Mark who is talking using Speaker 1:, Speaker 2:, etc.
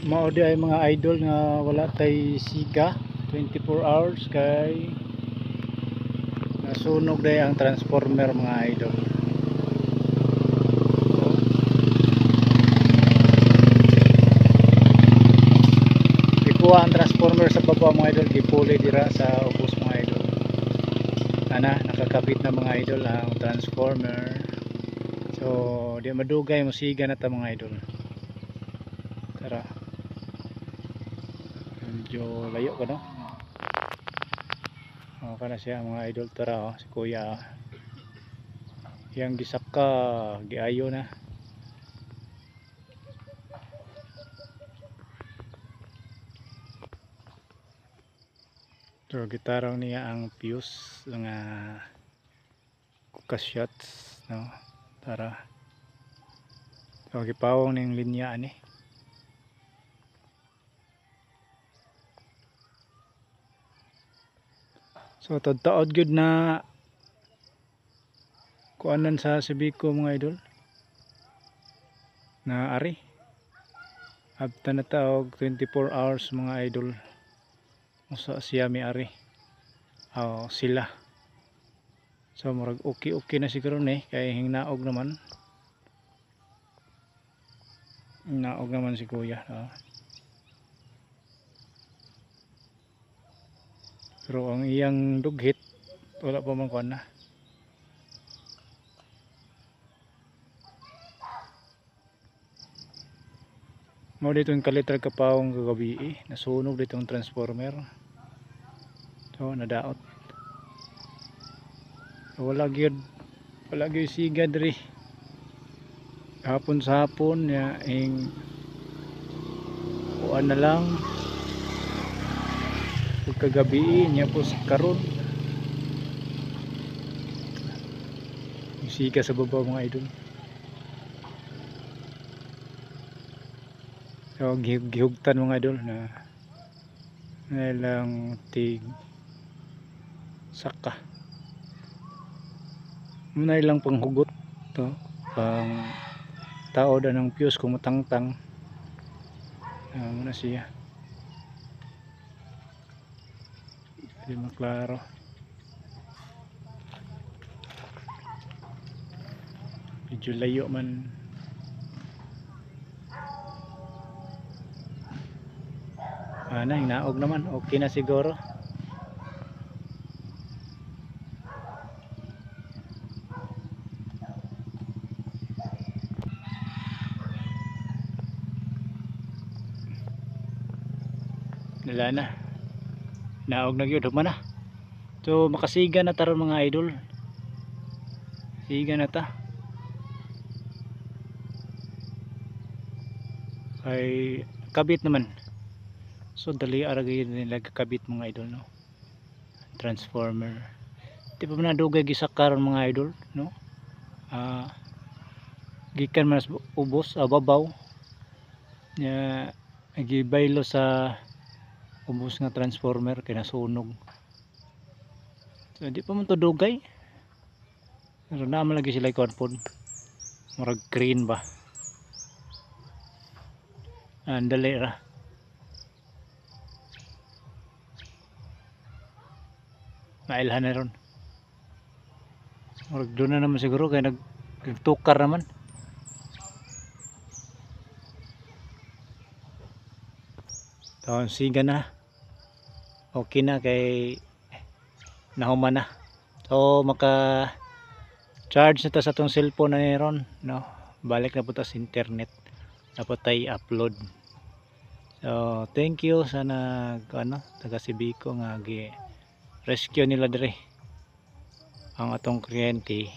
Speaker 1: Mao di ay mga idol nga wala tay siga 24 hours kay nasunog day ang transformer, mga idol. Gikuha ang transformer sa baba, mga idol, gipuli dira sa ubos, mga idol. Ana, nakakabit na, mga idol, ang transformer. So di madugay musiga na ta, mga idol. Tara. Medyo layo ka, no? Okay na siya, mga idol. Tara, oh, si kuya, oh. Yang gisaka giayo na. So gitarong niya ang fuse, mga kuka shots, no? Tara. So gipawong ning linya ani. So taod gyud na kuanan sa Cebeco, mga idol. Na ari. Abta na ta og 24 hours, mga idol. Usa siya mi ari. Oh, sila. So murag okay okay na siguro ni kay hingnaog naman. Naog naman si kuya. Oh. Pero ang iyang dughit wala pa man kuan na. Mao dito yung kalit ra kapawong kagabi eh. Nasunog dito ang transformer. So nadaot. So, wala gyud siga diri. Hapon sa hapon ya ing kuan na lang. Pagkagabi niya po sa karon. Yung siga sa baba, mga idol. So gihugtan, mga idol, na nilang tig saka. Muna ilang panghugot to, pang tao da ng fuse kung matangtang. Muna siya. Hindi maklaro. Medyo layo man. Ana, hinaog naman. Okay na siguro. Wala na. Naog na gyud, human na. So makasiga na taron, mga idol. Siga na ta. Ay kabit naman. So dali ara gyud nila kabit, mga idol, no. Transformer. Di pa man dugay gisaka ron, mga idol, no. Gikan man sa ubos, babaw. Nya gibaylo sa ubos nga transformer kay nasunog. So di pa man to dugay. Pero naa man lagi sila kuan pod. Murag green ba. Dali ra. Mailhan na ron. Murag doon na naman siguro kay nagtukar naman. So, siga na. Okay na kay nahuman na. So maka charge na ta sa atong cellphone na ni ron, no. Balik na po ta sa internet. Dapat tay upload. So thank you sa nag ano taga Cebeco nga gi rescue nila diri ang atong kuryente.